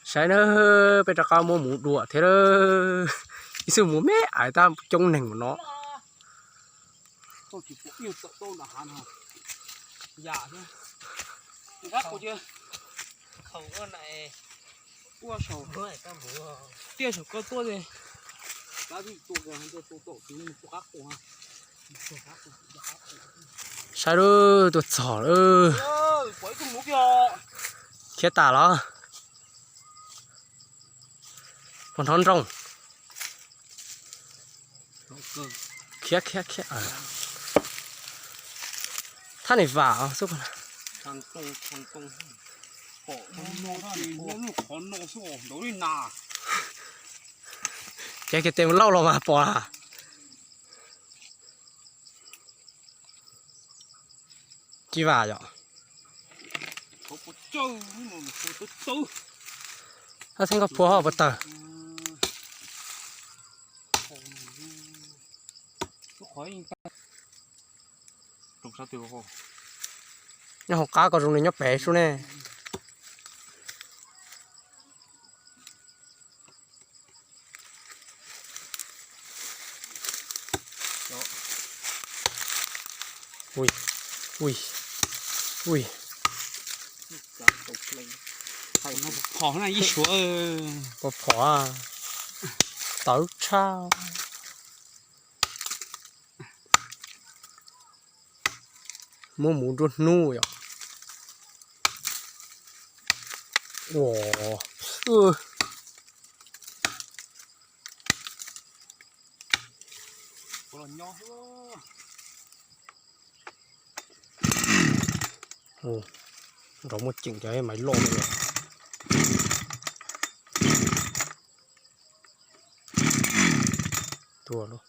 Saib na, peb rov qab muab mus dua thiab lawm. Ib xwb mus me ais tab coob neeg mus no. Saib lub tuaj txog lawm. Khiav tas los. Puas hnov nroo? Khiav khiav khiav. Thab nim vam xwb. Ces kiag tes mus lauj los mas pom. Tsis vam yom. Tab theeb koj phua ho puas tawg? Nyob hauv qab ko zoo li nyob pem sub ne. Ui, ui, ui. Phom na ib suav. Puas phom? Tawv tshaj. Muab mus nruab hnub yom. Ua, nrov muaj ceem cov maiv loj li. Tuaj lauj.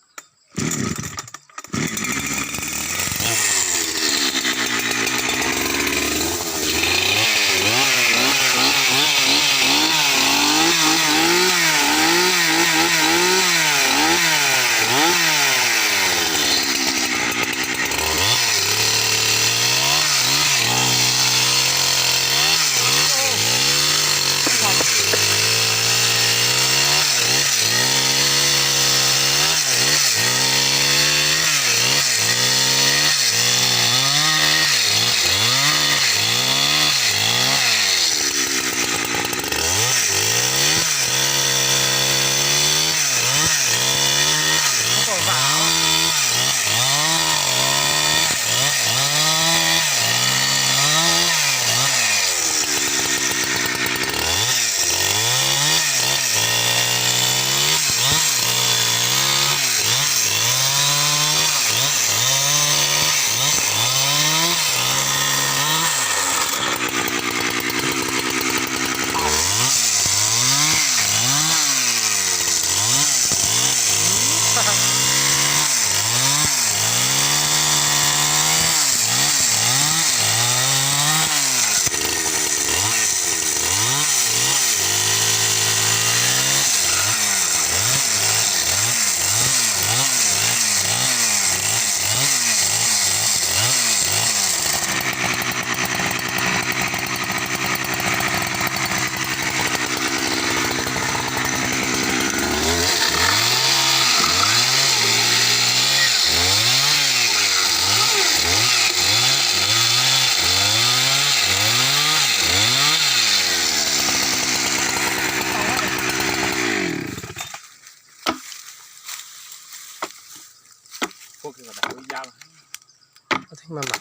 Theej mas mam,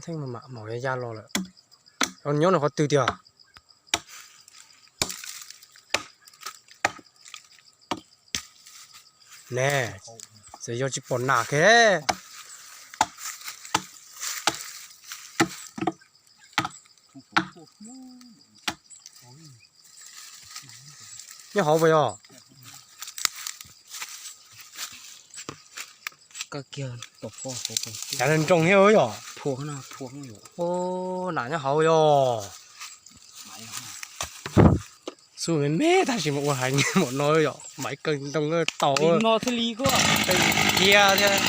theej mas mam, maum ya ya los lawm. Nyob nws qhov twg tiag? Ne, txawm yog tsis pom nas kiag. Nyob hauv puas yog? Cas nroo thiab yom. Ub, nas nyob hauv yog. Xub me me tab sis mas ua heev npaum no yom, maiv kawg ntoo tau. Cia thiab.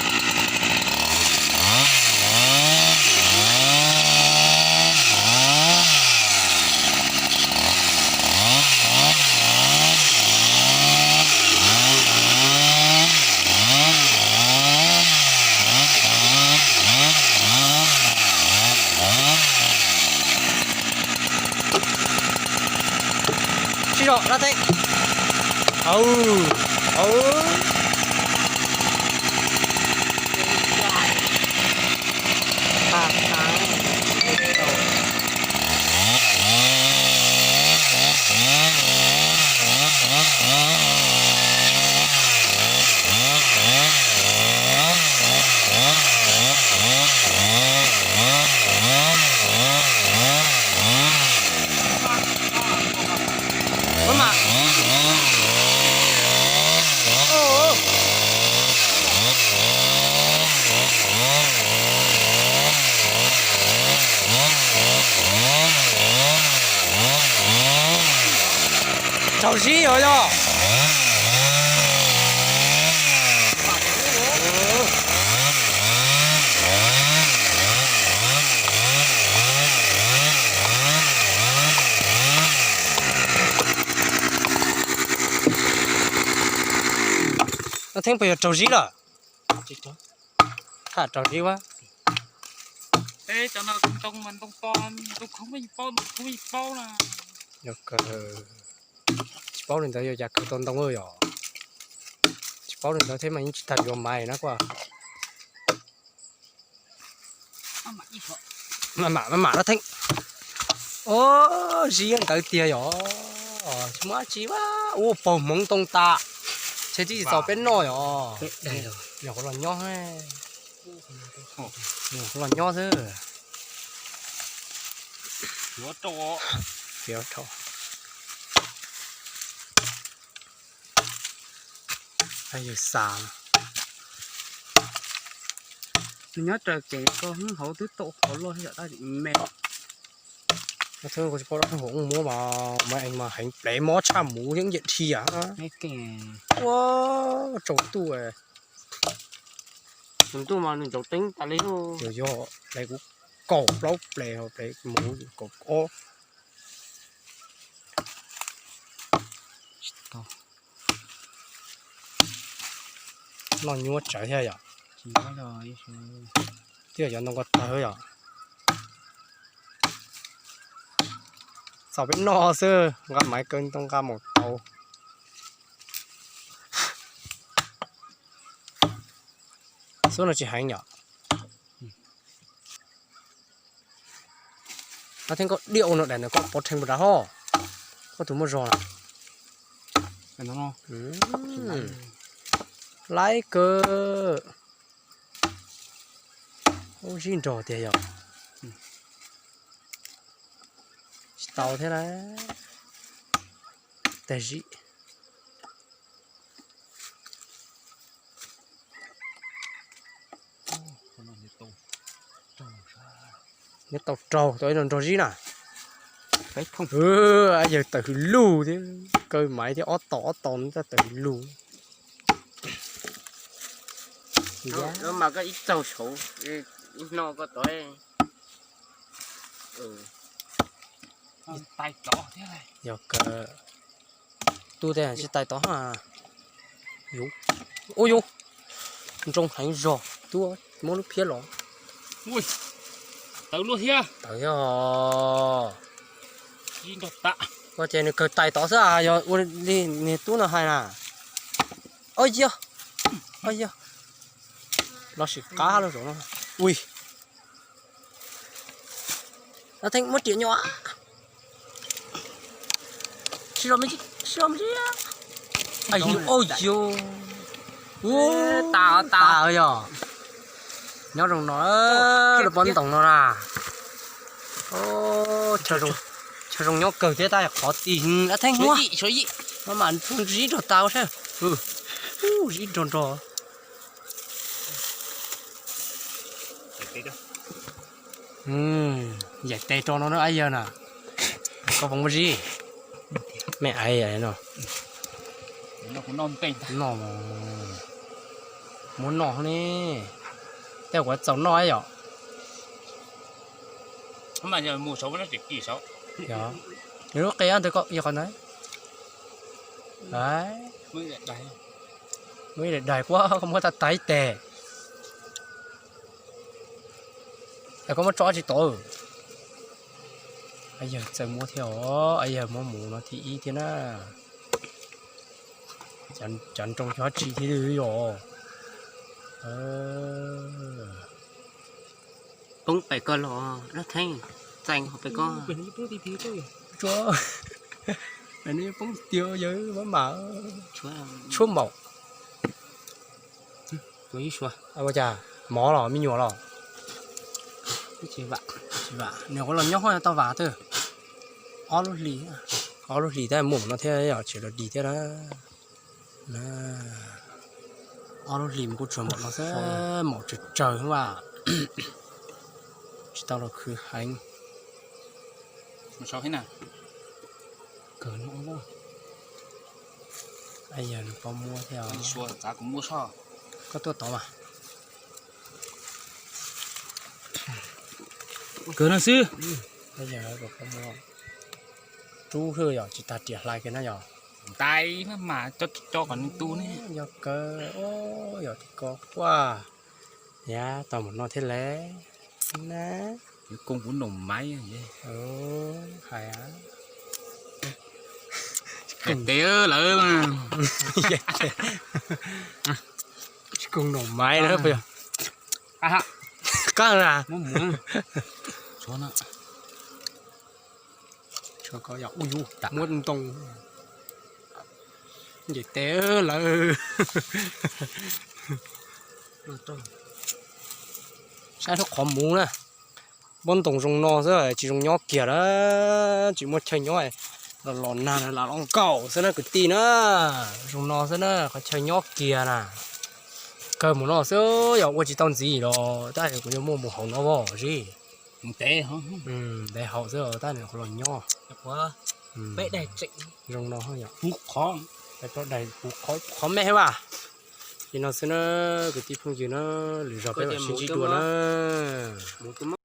Rau lab theeb. Au, au. Raug zib os yog. Lab theeb puas yog raug zib lawm? Tham raug zib ua. Tsis paub li ntawd yuav cas kawg tau ntoo yom. Tsis paub li ntawd thiab mas yeej tsis tag yuav maiv na kuj. Maj mam, maj mam lab theeb. Zib ntawd tiag yom. Tsis muaj dab tsi, ua paug hmoov ntoo tas, ntshe twb tsis txaus peb noj yom. Nyuam qhuav los nyob, nyuam qhuav los nyob xwb. Yawg xa, nws nyob raws kev ko hauv twb tau qhov loj thiab yom, tab sis me. Tsis paub dab hauv muab mas mas ees mas heev plev mob tshaj muv yeeb yam dhia. Ua tsaus ntuj. Tsaus ntuj mas nws ntsaus teeb tas li. Yog yog, kuv kaum plaub plev, plev muv kaum ob. Noj nyuaj tsawv thiab yom. Twb yog cov ntoo ko tawg yom. Txaus peb noj xwb, nqa maiv kaw ntoo nqa mus tau. Xub no tsis heev yom. Lab theeb, koj diaj ua no daim ntawd koj pov rhees puas dav hos? Koj tus muaj zog na. Laib kawg. Ub, zib nrog tiag yog. Tsis tau thiab na. Tag zib. Nyob tau raug tau ib no nrog zib na. Yawg tawm hws lug thiab, kaw maiv thiab ob tos ob tos no tawm hws lug. Mas koj ib tsaug saud, ib no koj tod. Yog kawg. Tub tej tsis tais tod. Ub yus, nroo heev zog, tub muab lub phiab los. Tawv thiab. Koj ces nws kawg tais tod xwb, yog ua li niag tub no hais na. Ob yog, ob yog, los sim qab lawm zaum no. Ui, Theej muab riam nyuam. Sib zog me ntsis, sib zog me ntsis. Ua, tas tas yog. Nyob zoo no, lub pob ntoos no na. Chaw zoo nyob kawg thiab tab qhov txi. Theej muab, maj mam zib nrog tas ua saib. Zib nrog nrog. Yaim tes rau no na, ab yawg na. Koj puas muaj zib? Me aiv no. Noj, muab noj ne. Tej kuv txaus noj yom. Nws lub qe ntawd koj yog qhov ntawd. Muaj ib daim daim kuab koj muab tag tag ib teg. Es koj muab tso tsis tau. Yawg txawj muab thiab os, yawg muab mus no thib ib thiab na. Cov nroo cov tsi thiab yom. Poob pem ko los dab theeb, txais pem ko. Tsuas, poob tiag yawg maj mam. Tshuab maum. Ua cas mov los me nyuam los? Nws ua los nyob hauv tau vas twb ob lub hlis, ob lub hlis tab muaj no thiab yom, tsis los dig thiab na. Ob lub hlis mas kuj tsuas maum no xwb, maum tsawg tsawg xwb as. Tsis tau los khwv heev. Yog nws pom muab thiab. Koj tuaj tod mas. Kawg no xwb. Rub hwj yom, tsis tas riam hlais kiag na yom. Ntais mas co co kom nws tu ne. Yog kawg, yog tsis ko quaj. Yam tau mus no thiab lawm na. Koob kuv noo maiv hais. Tes lawv mas. Tsis koob noo maiv na. Qab na. Muab ntoo. Nce tes lawm. Saib lub qhov muv na. Npoob ntoos zoo no xwb tsis zoo nyob kiag na. Tsis muaj chaw nyob, los los nag los los nkaum xwb na kwv tij na. Zoo no xwb na qhov chaw nyob kiag na. Kawg mus no xwb, yog ua tsis tau ntxiv los tab kuv yuav muaj mus hauv no voj zib. Ntev haum xwb tab nws los nyob. Zoo no yom. Qhov me xwb as. Li no xwb na kwv tij phooj ywg na, lwm zaus peb mam sib ntsib dua na.